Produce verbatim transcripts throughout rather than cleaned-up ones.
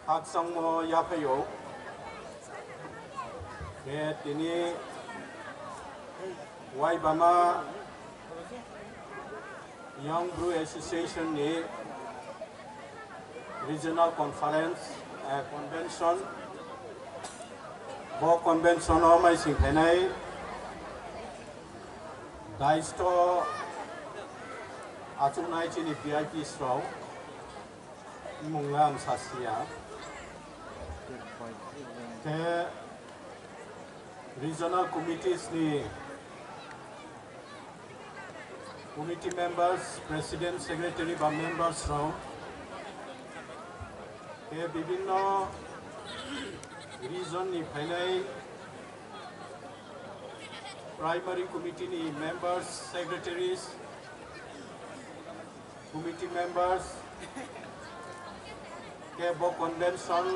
Khakchangmo yaphai ou. Khe tini Waibama Young Bru Association ni Regional Conference, eh, Convention, bo convention wo maising phainai dais to achouhnai chini V I Ps rao, mmung le ang sasi ya. Khe regional committees ni committee members, president, secretary ba members rao, khe bibhinno region ni phainai primary committee ni members, secretaries, committee members, khe bo convention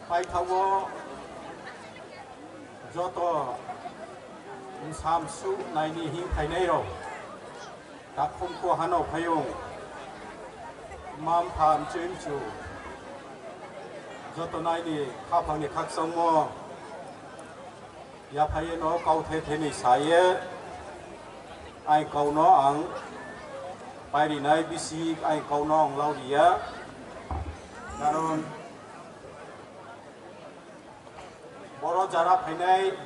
paithaoh wo joto bsa msuh nai ni hing phainai rao, takhum kho ha no phai ou, mma mpha mchui mchu, joto nai ni khaphang ni khakchangmo yaphai ye no kauthai thai ni sa ye, aini kau no ang pairi nai, bisi aini kau no ang lau ri ya. Karon boro jara phainai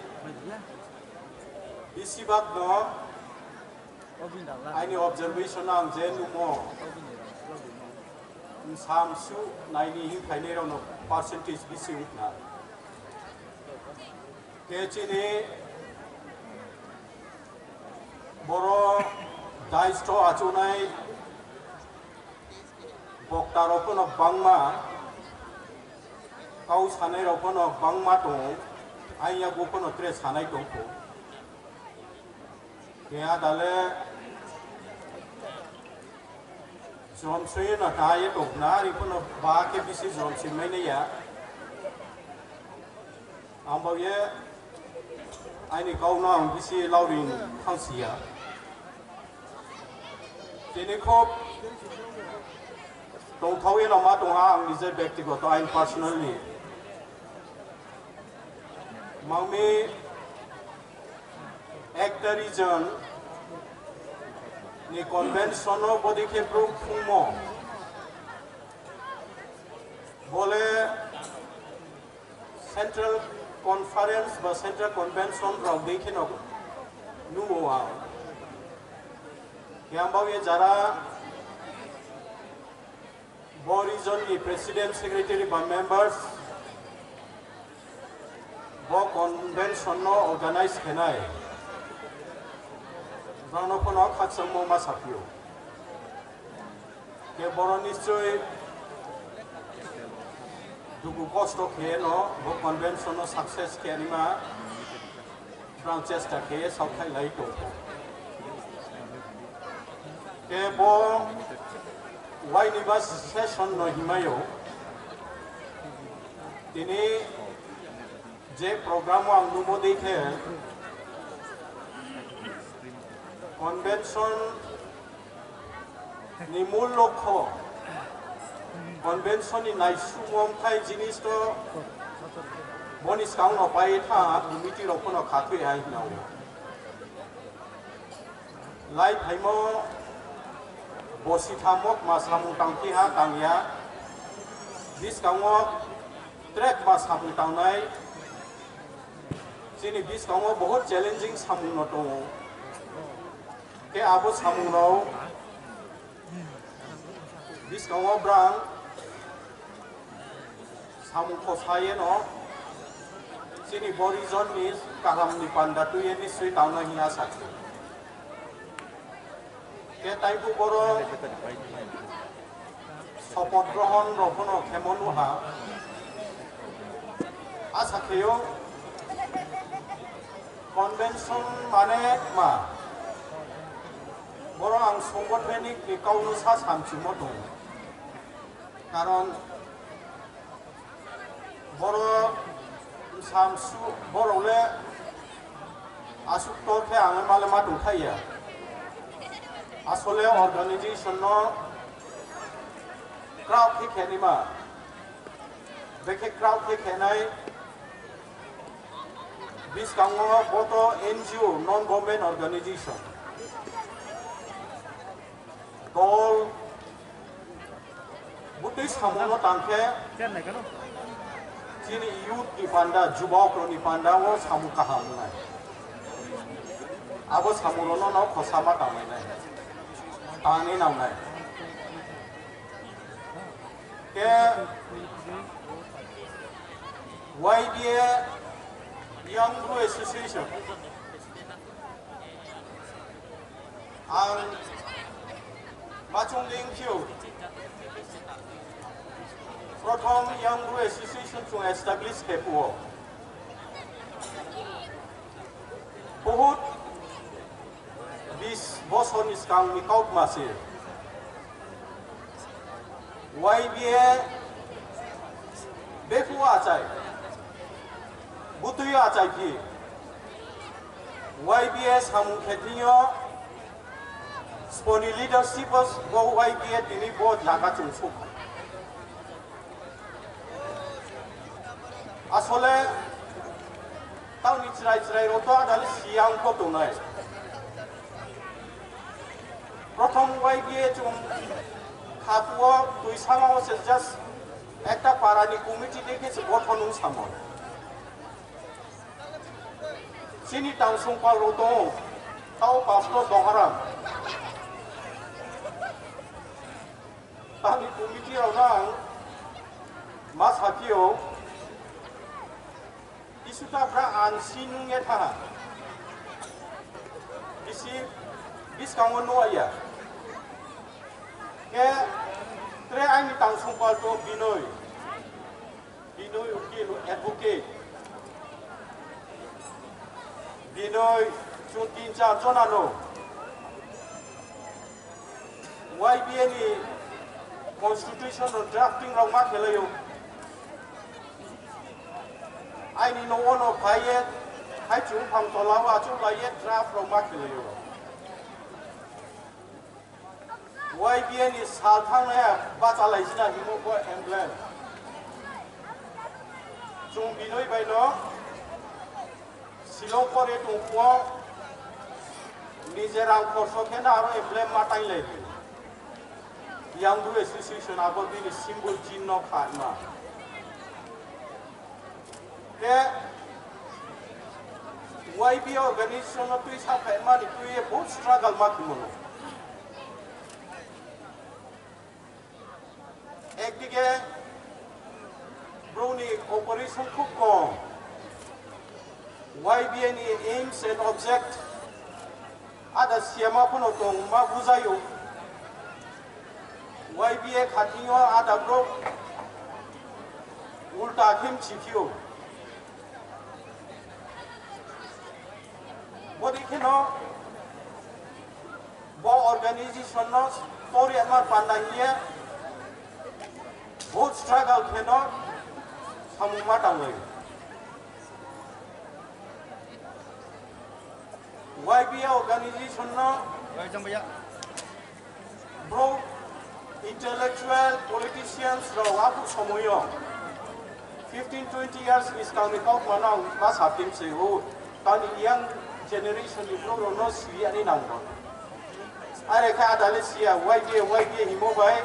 bisi bak no aini observation ang je nuhmo, bsa msuh nai ni hing phainai rao no percentage bisi ong khna. Khe chini boro dais to achouhnai bokta rao pho no gbangma, kau sanai rao pho no gbangma tong ou, aini yakgu pho no tre sanai tong pho. Khe ada le jrom soi ye no ta ye tong khna, are pho no ba khe bisi jrom soi mai nai ya. Ang bao ye aini kau no ang bisi lauri thanngsi ya. Tini kho tongthao ye no ma tong ha ang nije bektigoto aini personally. Mang mi ekta region ni convention no bodei khe brouh phungmo, bo le Central Conference ba Central Convention rao dei khe no nuh ou ang. Khe ang bao ye jara bo region ni president, secretary ba members bo convention no organize khe nai, brao no pho no khakchangmo ma saphi ou. Khe boro nischoi dugu kosto khe no bo convention no success khe naima brao chesta khe ye saohthaihlai tong. Khe bo waini ba session no hingmai ou. Tini je program wo ang nuhmo dei khe convention ni mul lokho, convention ni naisuhmo mthai jinis to bo ni skang no pai ye thanng ha, committee rao pho no khathoi ha hing ou. Lai phaimo bosi thammo kma samung tangphi ha tang ya, buskang wo tre kma samung tangnai, chini buskang wo bohut challenging samung no tong ou. Khe abo samung rao buskang wo brang samung khosa ye no chini bo region ni kaham ni panda tui ye nischoi tang nai hing asa khe. Khe taiphuh boro sopoth grohon rao pho no khemo nuh ha. Asa khe ou, convention mane ma, boro ang songothonic ni kau no sa samchumo tong. Karon boro samsu, boro le asuh ktor khe ang le ma le ma tongthai ya. Asole organization no Kraoh khe khenaima, bekhe kraoh khe khenai, buskang wo boto N G O, non government organization, dol, butui samung no tang khe, chini youth ni panda, jubakrao ni panda wo samung kaham ong nai. Abo samung rao no no khosa ma tangmai nai, tangni nang nai. Khe Y B A Young Bru Association, ang ma chung dei phiou, prothom Young Bru Association chung establish khe phuh wo, bohut bis bosor ni skang ni kautma se. Y B A bephuh achai, butui achai phi, Y B A samung khe thing yo, sbo ni leadership wo bo Y B A tini bo zaga chung souhphai. Asole, taoh ni chrai chrai rao to ada le siyang pho tongnai. Prothom Y B A chung khaphuh wo tuisama wo se just ekta para ni committee dei khe se gothon ong samo. Chini tangsongpal rao tong, tao pastor Dongaram. Tang ni committee rao no ang ma saphi ou, kisuta bra ang si nung ye thanng ha. Bisi, buskang wo nuh ya. Khe tre aini tangsongpal tong Binoi. Binoi ukil, advocate. Binoi, chung tin char jona no Y B A ni constitution no drafting rao ma khelai ou. Aini nouh wo no phai ye, haichu phang tola wo achouhlai ye draft rao ma khelai ou. Y B A ni sal thanngnai bachalai sina hingmo bo emblem. Chung Binoi bai no Shillong pore tong phuh wo nije rang khorso khe no aro emblem ma tainglai. Young Bru Association abo bini symbol chinno kha ma. Khe Y B A organization no tuisa phaima ni tui ye bohut struggle ma khemo no. Ekdige brouh ni operation khup kom, Y B A ni aims and object ada siyama pho no tongma bujai ou. Y B A khathing yo ada brouh ulta khe mchiphi ou. Bodei kheno bo organization no tor yama panda hing ye bohut struggle kheno samung ma tanglai. Y B A organization no brouh intellectual politicians rao aphuh somoi yo fifteen twenty years ni skang ni kautma no ang ma saphi se ou, taoh ni young generation ni brouh rao no si ya ni nang bo. Are khe ada le si ya, Y B A, Y B A hingmo bai,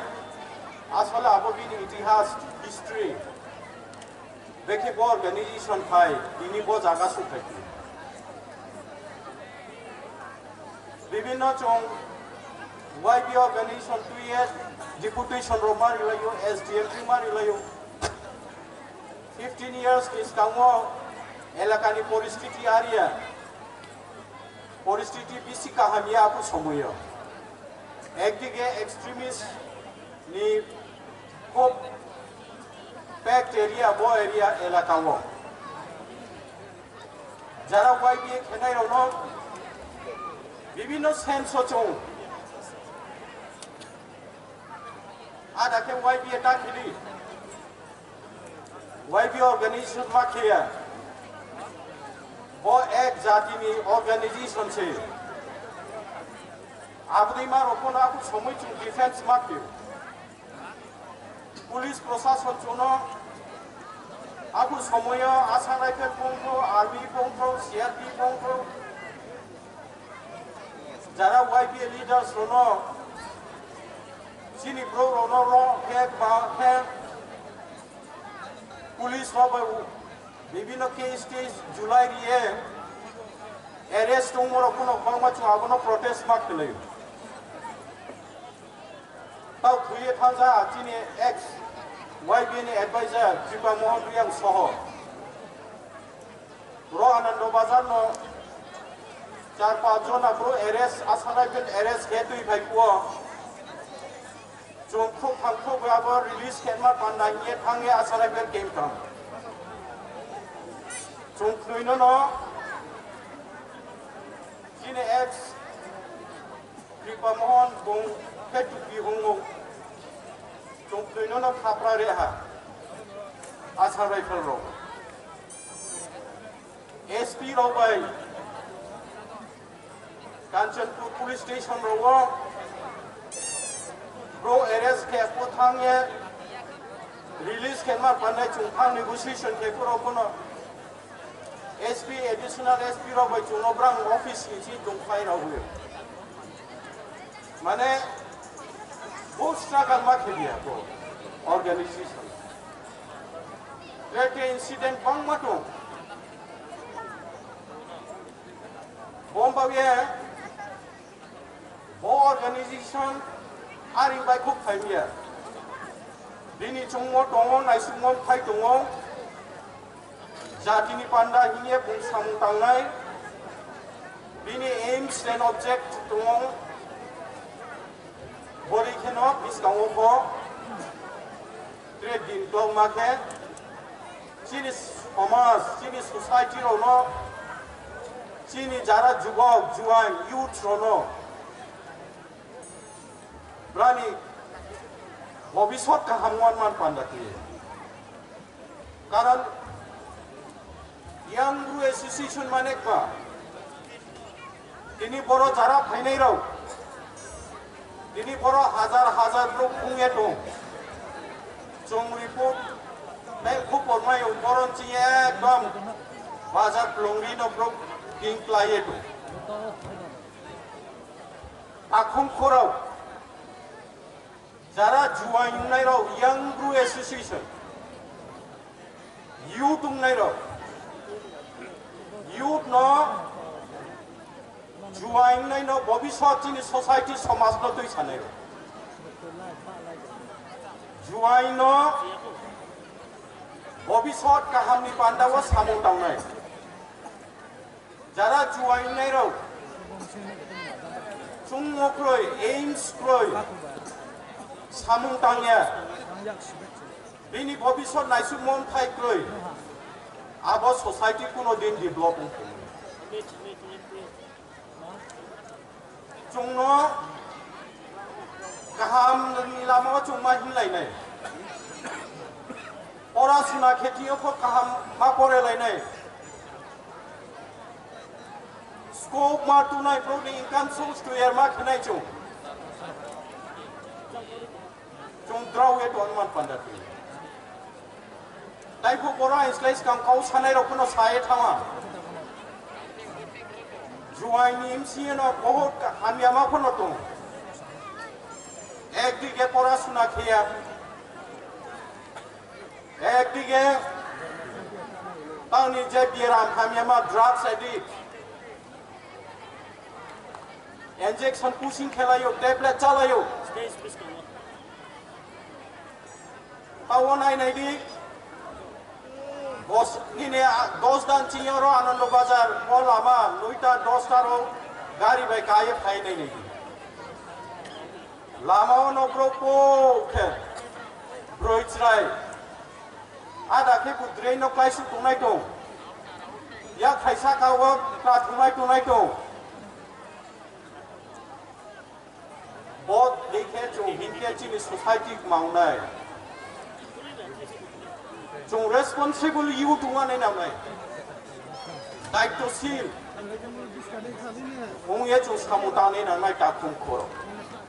asole abo bini itihas, history. Bekhe bo organization phai, tini bo zaga souhphai phi. Bibhinno chung Y B A organization tui ye deputation rao ma rilai ou, S D M tui ma rilai ou. Fifteen years ni skang wo elaka ni poristhiti ariya, poristhiti bisi kaham ya aphuh somoi yo. Ekdige extremist ni khub packed area, bo area elaka wo jara Y B A khenai rao no bibhinno sense wo chung ada khe Y B A ta khe di, Y B A organization ma khe ya, bo ek jati ni organization se. Abo dei ma rao pho no aphuh somoi chung defense ma khe ou. Police prosason chung no, aphuh somoi yo Assam Rifle pongthou, Army pongthou, C R P pongthou, jara Y B A leaders rao no, chini brouh rao no ro khe ba khe, police rao bai bibhinno case case July ri ye arrest ongmo rao pho no bangma chung abo no protest ma khelai ou. Tao thoi ye thanng ja chini ex Y B A ni advisor Kripa Mohan Reang soho. Ro Anando Bazar no char pach jona brouh arrest, Assam Rifle arrest khe tuiphai phuh wo, chung khrouhtham khrouhbroi abo release khe ma panda hing ye thanng ye Assam Rifle camp thanng. Chung knoi no no chini ex Kripa Mohan bung khe tupi hung ou. Chung knoi no no khapra ri ha. Assam Rifle rao, S P rao bai Kanchanpur police station rao wo brouh arrest khe pho thanng ye release khe ma panai chung thanng negotiation khe pho rao pho no S P, additional S P rao bai chung no brang office ni ching tongpai rao ye. Mane, bo struggle ma khe di ya bo organisation. Tre tre incident bangma tong. Bo baoh ye, bo organisation are bai khouhphai mi ya. Bini chungmo tong ou, naisuhmo bthai tong ou. Jati ni panda hing ye bung samung tangnai. Bini aims and object tong ou. Bori khe no buskang wo pho tre din tongma khe chini somaj, chini society rao no, chini jara jubok, juaing, youth rao no brao ni bobisot kaham ong man panda khe. Karon Young Bru Association mane kma, tini boro jara phainai rao, tini boro hazar hazar brouh phung ye tong. Chung report tei khupor mai ou, boro ni ching ye ekdom bazar klongri no brouh king klái ye tong. Takhum khorao, jara juaing ong nai rao, Young Bru Association, youth ong nai rao, youth no juaing ong nai no bobisot chini society somaj no tuisanai rao, juaing no bobisot kaham ni panda wo samung tangnai. Jara juaing ong nai rao, chungmo kroi, aims kroi, samung tang ya, bini bobisot naisuhmo bthai kroi, abo society kuno din develop ong tong. Chung no kaham ni lama wo chung ma hinglai nai. Pora suna khe thing yo pho kaham ma porelai nai. Scope ma tungnai brouh ni income source clear ma khe nai chung. Chung drao ye tong man panda khe. Taiphuh boro ang slái skang kau sanai rao pho no sa ye thanng ha. Juaing ni bsing yo no bohot hamyama pho no tong. Ekdige pora suna khe ya. Ekdige tang ni je biaram hamyama drugs addict. Injection pushing khelai ou, tablet chálai ou. Tao nai nai di, nini dos dan ching yo ro Anando Bazar wo lama noita dosta rao gari bai ka ye phai nai nai di. Lama wo no brouh khe broi chrai. Ada khe bu drain no kláisuh tongnai tong. Yak phai sahka wo kla thungnai tongnai tong. Bo dei khe chung hing khe chini society kma ong nai. Chung responsible youth ong nai nang nai. Daitoshil ong ye chung samung tang nai nang nai takhum khorao.